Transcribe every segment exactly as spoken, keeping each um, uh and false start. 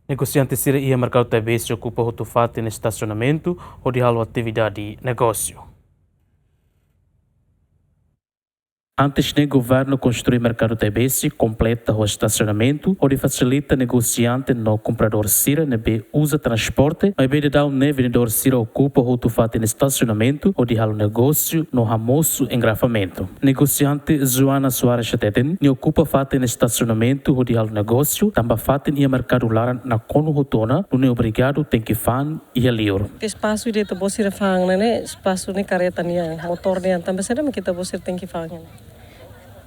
Negosiante sira iha merkadu Taibesi okupa hotu fatin estasionamentu hodi halo atividade negósiu. Antes ne'e, governu konstrui merkadu Taibesi kompleta ho estasionamentu hodi fasilita negosiante no kompradór sira ne'ebé uza transporte, maibé daudaun ne'e vendedór sira okupa hotu fatin estasionamentu hodi halo negósiu no hamosu engarrafamentu. Negosiante Joana Soares hateten, nia okupa fatin estasionamentu hodi halo negósiu, tanba fatin iha merkadu laran nakonu hotu ona, nune'e obrigadu tenke fa'an iha liur. Espasu ida ita-boot sira fa'an ne'e, espasu ne'e karreta nian, motór nian, tanba saida mak ita-boot sira tenke fa'an ne'e?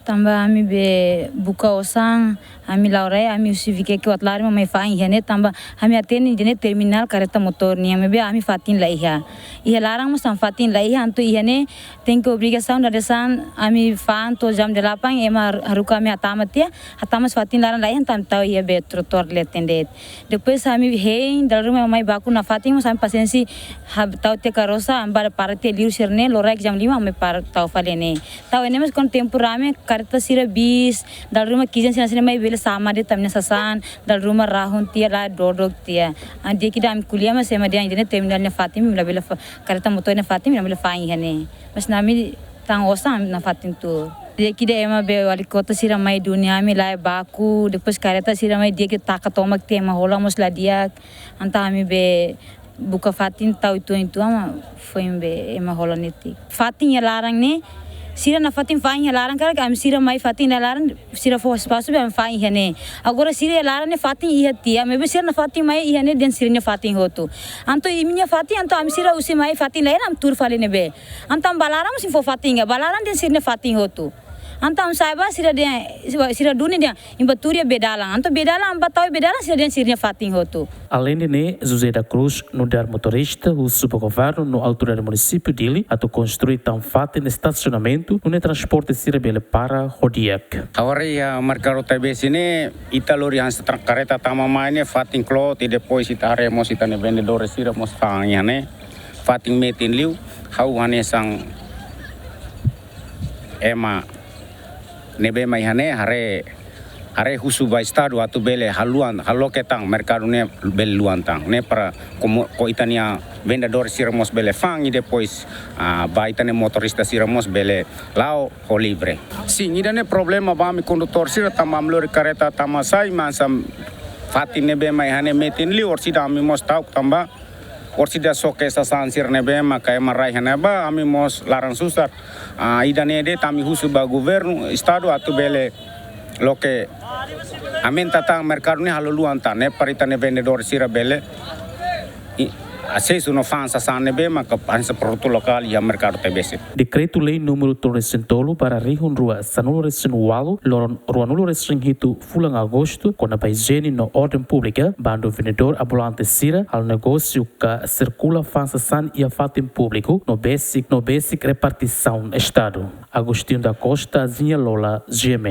Tanba ami be buka osan, ami la'o rai, ami husi Viqueque Watláriba mai fa'an iha ne'e, tanba ami hatene ida-ne'e terminál karreta motór nian, maibé ami fatin la iha. Iha laran mós ami fatin la iha, entaun iha ne'e tenke obrigasaun dadeer-saan ami fa'an to'o jam delapan, ema haruka ami hatama tiha, hatama mós fatin laran la iha, entaun tau iha be trotoar leten de'it. Depois ami hein, dala ruma mai baku nafatin, mós ami pasiénsia, ha, tau tiha karosa, ami bá para tiha liur sira-ne'e, loraik jam lima, ami para tau fali ne'e. Tau iha ne'e mós kuandu tempu rame, karreta sira bis, dala ruma kizen sira-ne'e mai bele sama de'it ami-nia sasán, dala ruma rahun tiha la dodok tiha. Ah, di'ak ida ami ko'alia mós ema dehan ida-ne'e terminál nia fatin, ami labele fa-, karreta motór nia fatin, ami labele fa'an iha ne'e. Mas ami tan osan nafatin tuur. Di'ak ida ema be wali kota sira mai duni ami lai baku, depois karreta sira mai di'ak ida taka tomak tiha ema hola mós la di'ak. Entaun ami be buka fatin tau uitoan-uitoan mak foin be ema hola netik. Fatin iha laran ne'e, sira nafatin fa'an iha laran karik ami sira mai fatin iha laran, sira fó espasu be ami fa'an iha ne'e. Agora sira iha laran ne'e fatin iha tiha, maibé sira nafatin mai iha ne'e dehan sira-nia fatin hotu. Entaun imi-nia fatin, entaun ami sira husi mai fatin lain ami tuur fali ne'ebé. Entaun bá laran mós imi fó fatin ka, bá laran dehan sira-nia fatin hotu. Entaun ami sa'e bá sira dehan, sira duni dehan, imi bá tuur iha beidalan. Entaun beidalan, ami bá tau iha beidalan, sira dehan sira-nia fatin hotu. Aleinde ne'e, José da Cruz nu'udar motorista husu ba governu no autoridade munisípiu Dili atu konstrui tan fatin estasionamentu, nune'e transporte sira bele para ho di'ak. Agora iha merkadu Taibesi ne'e, ita lori hanesan karreta tama mai ne'e fatin kloot, i depois ita haree mós ita-nia vendedór sira mós fa'an iha ne'e, fatin metin liu, ha'u hanesan ema ne'ebé mai iha ne'e haree, haree husu ba Estadu atu bele haluan, haloke tan merkadu ne'e bele luan tan. Ne'e para komu-, ko ita-nia vendedór sira mós bele fa'an i depois, ah, ba ita-nia motorista sira mós bele la'o ho livre. Sin, ida-ne'e problema ba ami kondutór sira tanba ami lori karreta tama sai, mas am fatin ne'ebé mai iha ne'e metin liu, orsida ami mós ta'uk tanba orsida soke sasán sira ne'ebé maka ema rai iha ne'ebá, ami mós laran susar. Ah, ida-ne'e de'it ami husu ba governu, Estadu atu bele loke aumenta tan merkadu ne'e halo luan tan, ne'e para ita-nia vendedór sira bele, i, asesu no fa'an sasán ne'ebé maka hanesan produtu lokál iha merkadu Taibesi. Dekretu-Lei númeru tolunulu-resin-tolu barra rihun rua sanulu-resin-ualu, loron ruanulu-resin-hitu fulan Agostu, kona-ba ijiene no orden públika, bandu vendedór ambulante sira halo negósiu ka sirkula fa'an sasán iha fatin públiku no besik, no besik repartisaun Estadu. Agostinho da Costa, Zinha Lola, G M N.